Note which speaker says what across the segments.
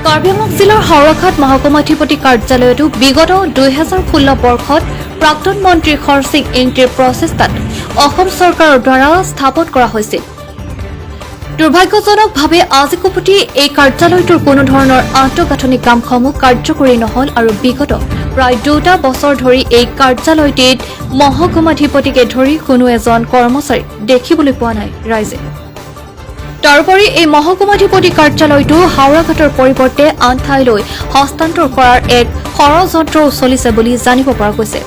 Speaker 1: কাৰ্বি আংলং জিলাৰ হাওৰাঘাট মহকুমাধিপতি কাৰ্যালয়তো বিগত 2016 বৰ্ষত প্ৰাক্তন মন্ত্ৰী হৰসিং ইংতিৰ প্ৰচেষ্টাত অসম চৰকাৰৰ দ্বাৰা স্থাপন কৰা হৈছিল। দুৰ্ভাগ্যজনকভাৱে আজিকোপতি এই কাৰ্যালয়টোৰ কোনো ধৰণৰ আন্তঃগাঁথনি কামসমূহ কাৰ্যকৰী নহল আৰু বিগত প্ৰায় 2টা বছৰ ধৰি এই কাৰ্যালয়টিত মহকুমাধিপতিকে ধৰি কোনো এজন কৰ্মচাৰী দেখিবলৈ পোৱা নাই ৰাইজে। তাৰোপৰি এই মহকুমাধিপতি কাৰ্যালয়টো হাওৰাঘাটৰ পৰিৱৰ্তে আন ঠাইলৈ হস্তান্তৰ কৰাৰ এক ষড়যন্ত্ৰও চলিছে বুলি জানিব পৰা গৈছে।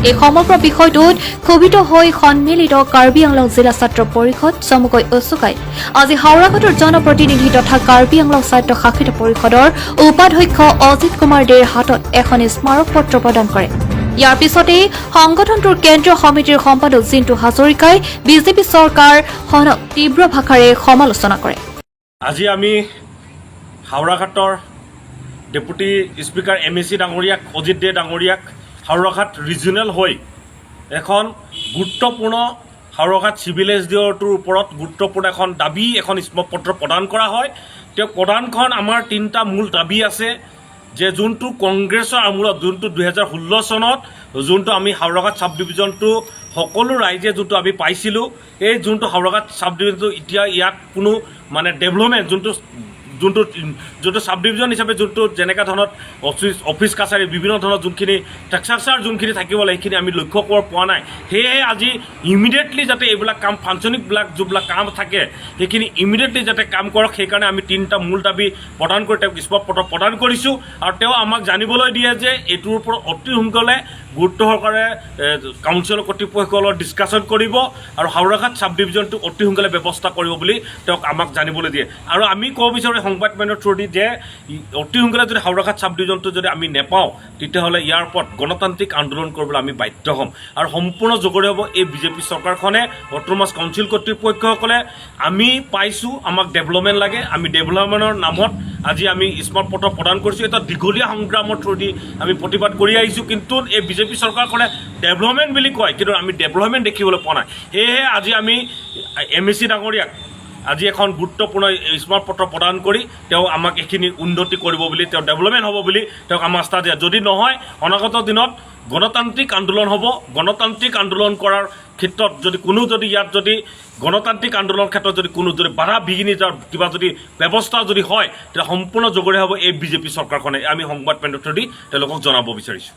Speaker 1: এই সমগ্ৰ বিষয়টোত ক্ষোভিত হৈ সন্মিলিত কাৰ্বি আংলং জিলা ছাত্ৰ পৰিষদ চমুকৈ অচুকাই আজি হাওৰাঘাটৰ জনপ্ৰতিনিধি তথা কাৰ্বি আংলং স্বায়ত্ত শাসিত পৰিষদৰ উপাধ্যক্ষ অজিত কুমাৰ দেৰ হাতত এখন স্মাৰক পত্ৰ প্ৰদান কৰে। ইয়াৰ পিছতেই সংগঠনটোৰ কেন্দ্ৰীয় সমিতিৰ সম্পাদক জিন্তু হাজৰিকাই বিজেপি চৰকাৰখনক তীব্ৰ ভাষাৰে সমালোচনা কৰে।
Speaker 2: আজি আমি হাওৰাঘাটৰ ডেপুটি স্পীকাৰ এমএচি ডাঙৰীয়াক, অজিত দে ডাঙৰীয়াক হাওৰাঘাট ৰিজিঅনেল হৈ এখন গুৰুত্বপূৰ্ণ হাওৰাঘাট চিভিল এছডিঅ'টোৰ ওপৰত গুৰুত্বপূৰ্ণ এখন দাবী, এখন স্মাৰকপত্ৰ প্ৰদান কৰা হয়। তেওঁ প্ৰদানখন আমাৰ তিনিটা মূল দাবী আছে যে যোনটো কংগ্ৰেছৰ আমোলত যোনটো 2016 চনত যোনটো আমি হাওৰাঘাট চাব ডিভিজনটো সকলো ৰাইজে যোনটো আমি পাইছিলোঁ, এই যোনটো হাওৰাঘাট চাব ডিভিজনটো এতিয়া ইয়াত কোনো মানে ডেভেলপমেণ্ট যোনটো যোনটো যোনটো চাব ডিভিজন হিচাপে যোনটো যেনেকুৱা ধৰণত অফিচ কাছাৰী বিভিন্ন ধৰণৰ যোনখিনি ষ্ট্ৰাকচাৰ যোনখিনি থাকিব লাগে, সেইখিনি আমি লক্ষ্য কৰিব পৰা নাই। সেয়েহে আজি ইমিডিয়েটলি যাতে এইবিলাক কাম, ফাংচনিংবিলাক যোনবিলাক কাম থাকে, সেইখিনি ইমিডিয়েটলি যাতে কাম কৰক, সেইকাৰণে আমি তিনিটা মূল দাবী প্ৰদান কৰি তেওঁক স্মাৰকপত্ৰ প্ৰদান কৰিছোঁ। আৰু তেওঁ আমাক জানিবলৈ দিয়ে যে এইটোৰ ওপৰত অতি সোনকালে গুৰুত্ব সহকাৰে কাউন্সিলৰ কৰ্তৃপক্ষসকলৰ ডিছকাশ্যন কৰিব আৰু হাওৰাঘাট চাব ডিভিজনটো অতি সোনকালে ব্যৱস্থা কৰিব বুলি তেওঁক আমাক জানিবলৈ দিয়ে। আৰু আমি ক'ব বিচাৰোঁ এই সংবাদ মাধ্যমৰ থ্ৰুদি যে অতি সোনকালে যদি হাওৰাঘাট চাব ডিভিজনটো যদি আমি নেপাওঁ, তেতিয়াহ'লে ইয়াৰ ওপৰত গণতান্ত্ৰিক আন্দোলন কৰিবলৈ আমি বাধ্য হ'ম আৰু সম্পূৰ্ণ জগৰীয়া হ'ব এই বিজেপি চৰকাৰখনে, অট'নমাছ কাউন্সিল কৰ্তৃপক্ষসকলে। আমি পাইছোঁ, আমাক ডেভেলপমেণ্ট লাগে। আমি ডেভেলপমেণ্টৰ নামত আজি আমি স্মাৰকপত্ৰ প্ৰদান কৰিছোঁ। এটা দীঘলীয়া সংগ্ৰামৰ থ্ৰুদি আমি প্ৰতিবাদ কৰি আহিছোঁ, কিন্তু এই বিজেপি চৰকাৰখনে ডেভেলপমেণ্ট বুলি কয়, কিন্তু আমি ডেভেলপমেণ্ট দেখিবলৈ পোৱা নাই। সেয়েহে আজি আমি এমএচি ডাঙৰীয়াক আজি এখন গুৰুত্বপূৰ্ণ স্মাৰকপত্ৰ প্ৰদান কৰি তেওঁ আমাক এইখিনি উন্নতি কৰিব বুলি, তেওঁ ডেভেলপমেণ্ট হ'ব বুলি তেওঁক আমাৰ আস্থা দিয়ে। যদি নহয়, অনাগত দিনত গণতান্ত্ৰিক আন্দোলন হ'ব। গণতান্ত্ৰিক আন্দোলন কৰাৰ ক্ষেত্ৰত যদি কোনো যদি ইয়াত যদি গণতান্ত্ৰিক আন্দোলনৰ ক্ষেত্ৰত যদি কোনো যদি বাধা বিঘিনি যাৰ কিবা যদি ব্যৱস্থা যদি হয়, তেতিয়া সম্পূৰ্ণ জগৰীয়া হ'ব এই বিজেপি চৰকাৰখনে। আমি সংবাদ মাধ্যমৰ থ্ৰুদি তেওঁলোকক জনাব বিচাৰিছোঁ।